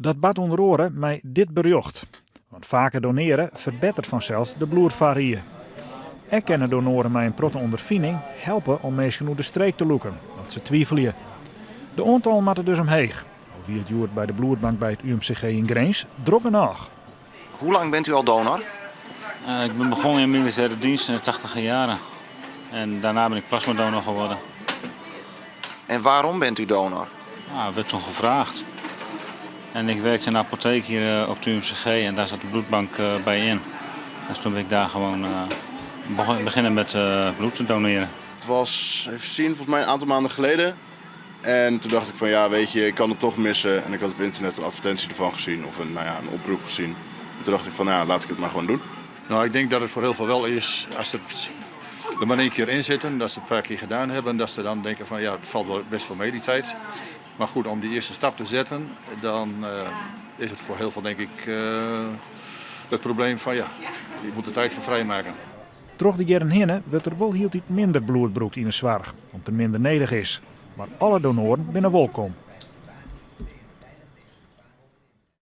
Dat bart ûnder oare mei dit berjocht. Want faker doneare ferbetteret fansels de bloedfoarrie. Ek kinne donoaren mei in protte ûnderfining helpe om minsken oer de streek te lûken as se twivelje. De oantallen moatte dus omheech. Al wie it hjoed by de bloedbank by it UMCG yn Grins drok genôch. Hoe lang bent u al donor? Ik ben begonnen in militaire dienst in de tachtiger jaren. En daarna ben ik plasmadonor geworden. En waarom bent u donor? Nou, werd toen gevraagd. En ik werkte in de apotheek hier op het UMCG en daar zat de bloedbank bij in. Dus toen ben ik daar gewoon beginnen met bloed te doneren. Het was, even zien, volgens mij een aantal maanden geleden. En toen dacht ik van ja, weet je, ik kan het toch missen. En ik had op internet een advertentie ervan gezien of een, nou ja, een oproep gezien. En toen dacht ik van ja, laat ik het maar gewoon doen. Nou, ik denk dat het voor heel veel wel is als ze er maar één keer in zitten, dat ze het een paar keer gedaan hebben, dat ze dan denken van ja, het valt wel best wel mee die tijd. Maar goed, om die eerste stap te zetten, dan is het voor heel veel denk ik het probleem van ja, je moet de tijd voor vrijmaken. Troch de jierren hinne wurdt der wol hieltyd minder bloed brûkt yn 'e soarch, om't der minder nedich is. Mar alle donoaren binne wolkom.